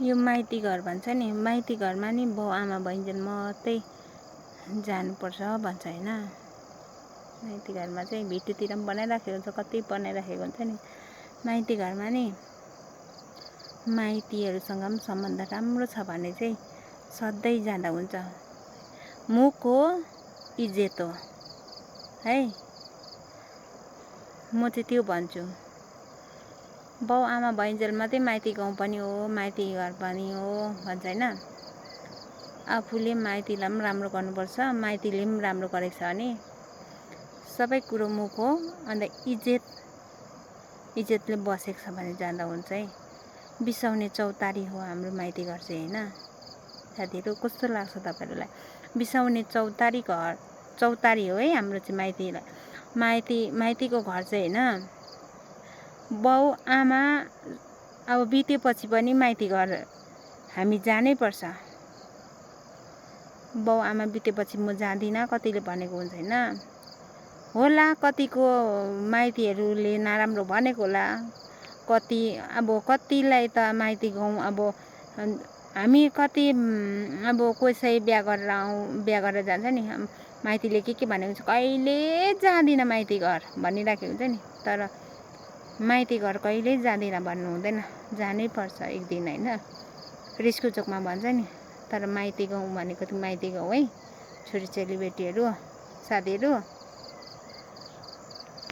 यो माइती घर भन्छ नि, माइती घरमा नि बाउ आमा भइन्जेल मात्रै जानुपर्छ भन्छ होइन। माइती घरमा चाहिँ भिटुतिर पनि बनाइराखेको हुन्छ, कति बनाइराखेको हुन्छ नि। माइती घरमा नि माइतीहरूसँग पनि सम्बन्ध राम्रो छ भने चाहिँ सधैँ जाँदा हुन्छ। मुख हो इज्जत हो है, म चाहिँ त्यो भन्छु। बाउ आमा भइन्जेल मात्रै माइती गाउँ पनि हो, माइती घर पनि हो भन्छ होइन। आफूले माइतीलाई पनि राम्रो गर्नुपर्छ, माइतीले पनि राम्रो गरेको छ भने सबै कुरो मुख हो। अन्त इज्जतले बसेको छ भने जाँदा हुन्छ है। बिसाउने चौतारी हो हाम्रो माइती घर चाहिँ होइन। साथीहरू कस्तो लाग्छ तपाईँहरूलाई? बिसाउने चौतारी हो है हाम्रो चाहिँ माइतीको घर चाहिँ होइन। बाउ आमा अब बितेपछि पनि माइती घर हामी जानै पर्छ। बाउ आमा बितेपछि म जाँदिनँ कतिले भनेको हुन्छ होइन। होला कतिको माइतीहरूले नराम्रो भनेको होला, कतिलाई त माइती गाउँ अब हामी कति अब कसै बिहा गरेर जान्छ नि, माइतीले के भनेको हुन्छ, कहिले जाँदिनँ माइती घर भनिराखेको हुन्छ नि। तर माइती घर कहिल्यै जाँदिनँ भन्नु हुँदैन, जानै पर्छ एक दिन होइन। रिसको चोकमा भन्छ नि। तर माइती गाउँ भनेको त माइती गाउँ है छोरी चेलीबेटीहरू साथीहरू।